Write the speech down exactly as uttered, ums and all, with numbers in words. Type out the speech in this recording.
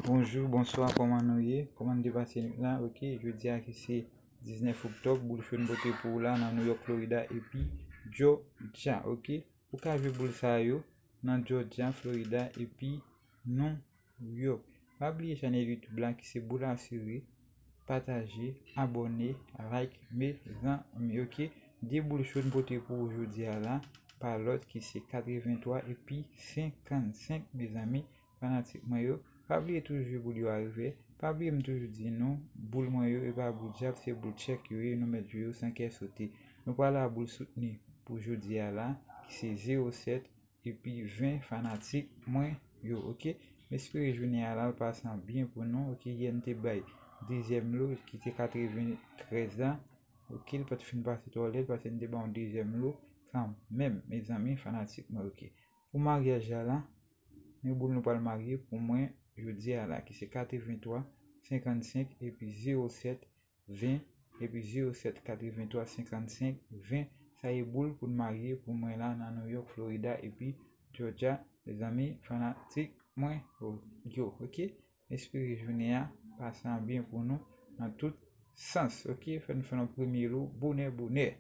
Bonjou, bonswa, kòman nou ye? Kòman n te pase nwit la? Ok, jodi a ki se diznèf oktòb, boul cho n pote pou w la nan New York, Florida, epi Georgia, ok? Ou ka jwe boul sa yo nan Georgia, Florida, epi New York. Pa bliye chanèl YouTube la ki se Boul Asire, pataje, abòne, like, mezanmi, ok? De boul cho n pote pou w jodi a la, pa lòt ki se katrevenntwa epi senkannsenk, mezanmi, fanatik mwen yo. Pa bliye toujou jwe boul yo a revè. Pa bliye m toujou di nou, boul mwen yo, e pa boul dyab, se boul tchèk yo ye, nou mèt jwe yo san kè sote. Nou pral a boul soutni pou jodi a la, ki se zewo sèt epi ven, fanatik mwen yo, ok? M espere jounen a la l pase an byen pou nou, ok? Yè n te bay dezyèm lo, ki te katreventrèz la, ok? L pa t fin pase twò lèd, paske n te ba yon dezyèm lo kanmenm, mezanmi, fanatik mwen, ok? Pou maryaj la la, men boul nou pral marye pou mwen jodi a la, ki se katrevenntwa, senkannsenk, epi zewo sèt, ven, epi zewo sèt, katrevenntwa, senkannsenk, ven. Sa e boul pou n marye pou mwen la nan New York, Florida, epi Georgia, mezanmi, fanatik mwen yo, ok? M espere jounen a pase an byen pou nou nan tout sans, ok? Fè n fè yon premye lo bonè, bonè.